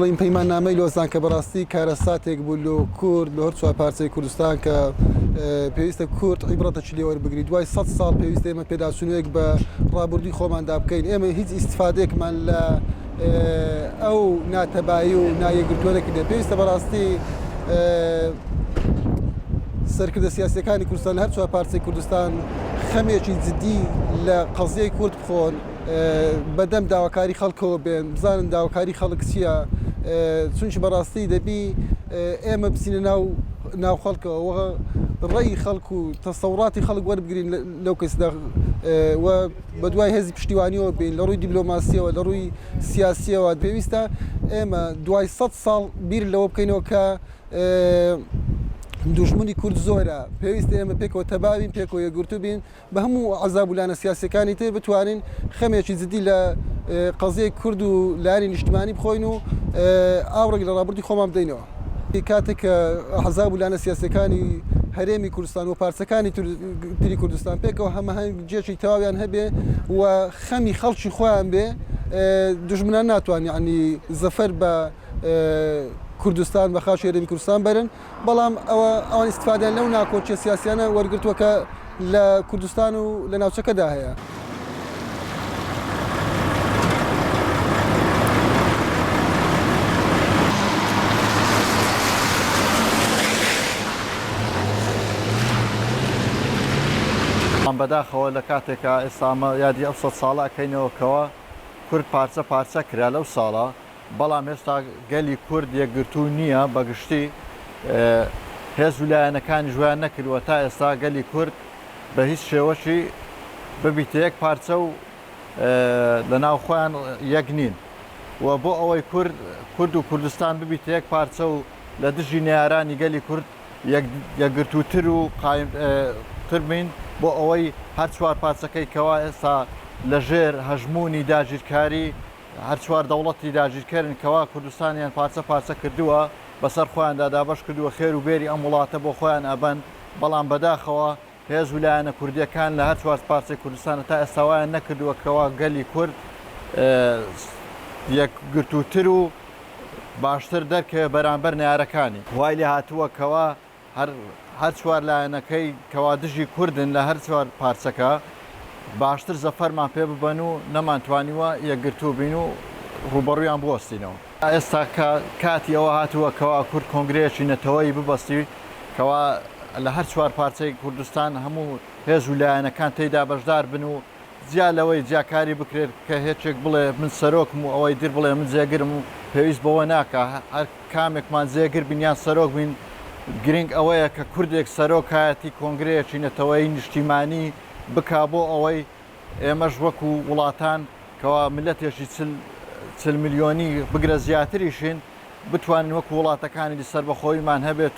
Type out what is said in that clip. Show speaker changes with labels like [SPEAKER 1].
[SPEAKER 1] بڵێین پەیماننامەی لۆزان کە بەڕاستی کارەساتێک بوو لۆ کورد لۆ هەر چوار پارچەی کوردستان کە پێویستە کورد عیبڕەتەکی لێ وەربگری دوای سەد ساڵ پێویستە ئێمە پێداچوونەوەیەک بە ڕابردووی خۆماندا بکەین ئێمە هیچ ئیستفادەیەکمان لە ئەو ناتەبایی و نایەکگرتووە نەکردێ پێویستە بەڕاستی سەرکردە سیاسیەکانی کوردستان لە هەر چوار پارچەی کوردستان خەمێکی جدی لە قەزیەی کورد بخۆن بەدەم داواکاری خەڵکەوە بێن بزانن داواکاری خەڵک چییە چونکی بەڕاستی دەبی ئێمە بچینە ناو ناو خەڵکەوە ڕێی خەڵک و تەسەوڕاتی خەڵک وەربگرین لەو کەسدا و بەدوای هێزی پشتیوانیەوە بین لە ڕووی دیبلۆماسیەوە لە ڕووی سیاسیەوە پێویستە ئێمە دوای سە ساڵ بیر لەوە بکەینەوە کە دوژمنی کورد زۆرە پێویستە ئێمە پێکەوە تەباوین پێکەوە یەکگرتوو بین بە هەموو ئەحزاب و لایەنە سیاسیەکانی تر بتوانین خەمێکی جدی لە قەزیەی کورد و لایەنی نیشتمانی بخۆین و ئاوڕێک لە ڕابردووی خۆمان بدەینەوە. کاتێک کە ئەحزاب و لایەنە سیاسیەکانی هەرێمی کوردستان و پارچەکانی تری کوردستان پێکەوە هەماهەنگیەکی تەواویان هەبێ و خەمی خەڵکی خۆیان بێ دوژمنان ناتوان یەعنی زەفەر بە کوردستان بە خاکی هەرێمی کوردستان بەرن. بەڵام ئەوە ئەوان ئیستفادەیان لەو ناکۆکیە سیاسیانە وەرگرتووە کە لە کوردستان و لە ناوچەکەدا هەیە.
[SPEAKER 2] بەداخەوە لە کاتێکا ئێستا ئەمە یادی ئەو سەد ساڵە ئەکەینەوە کەوا کورد پارچە پارچە کرا لەو ساڵە بەڵام هێشتا گەلی کورد یەکگرتوو نییە، بە گشتی هێز و لایەنەکانیش وایان نەکردووە تا ئێستا گەلی کورد بە هیچ شێوەشی ببیتە یەک پارچە و لە ناو خۆیان یەک نین و بۆ ئەوەی کورد کورد و کوردستان ببیتە یەک پارچە و لە دژی نەیارانی گەلی کورد یەکگرتووتر و قایمتر بین بۆ ئەوەی هەر چوار پارچەکەی کەوا ئێستا لەژێر هەژموونی داگیرکاری هەرچوار دەوڵەتی داگیرکەرن کەوا کوردستانیان پارچە پارچە کردووە بەسەر خۆیاندا دابەش کردووە خێر و بێری ئەم وڵاتە بۆ خۆیان ئەبەن بەڵام بەداخەوە هێز و لایەنە کوردیەکان لە هەر چوار پارچەی کوردستانە تا ئێستا وایان نەکردووە کەوا گەلی کورد یەکگرتووتر و باشتر دەرکەوێ بەرامبەر نەیارەکانی. وای لێ هاتووە کەوا هەر هەر چوار لایەنەکەی کەوا دژی کوردن لە هەر چوار پارچەکە باشتر زەفەرمان پێ ببەن و نەمانتوانیوە یەکگرتوو بین و ڕووبەڕوویان بوەستینەوە. ئێستا کە کاتی ئەوە هاتووە کەوا کورد کۆنگرەیەکی نەتەوەیی ببەستی کەوا لە هەر چوار پارچەی کوردستان هەموو هێز و لایەنەکان تێیدا بەشدار بن و جیا لەوەی جیاکاری بکرێت کە هێچێک بڵێ من سەرۆکم و ئەوەی در بڵێ من جێگرم و پێویست بەوە ناکا هەر کامێکمان جێگر بین یان سەرۆک بین گرنگ ئەوەیە کە کوردێک سەرۆکایەتی کۆنگرەیەکی نەتەوەیی نیشتیمانی بکا بۆ ئەوەی ئێمەش وەکو وڵاتان کەوا میللەتێکی چل ملیۆنی بگرە زیاتریشین بتوانین وەکو وڵاتەکانی دی سەربەخۆییمان هەبێت.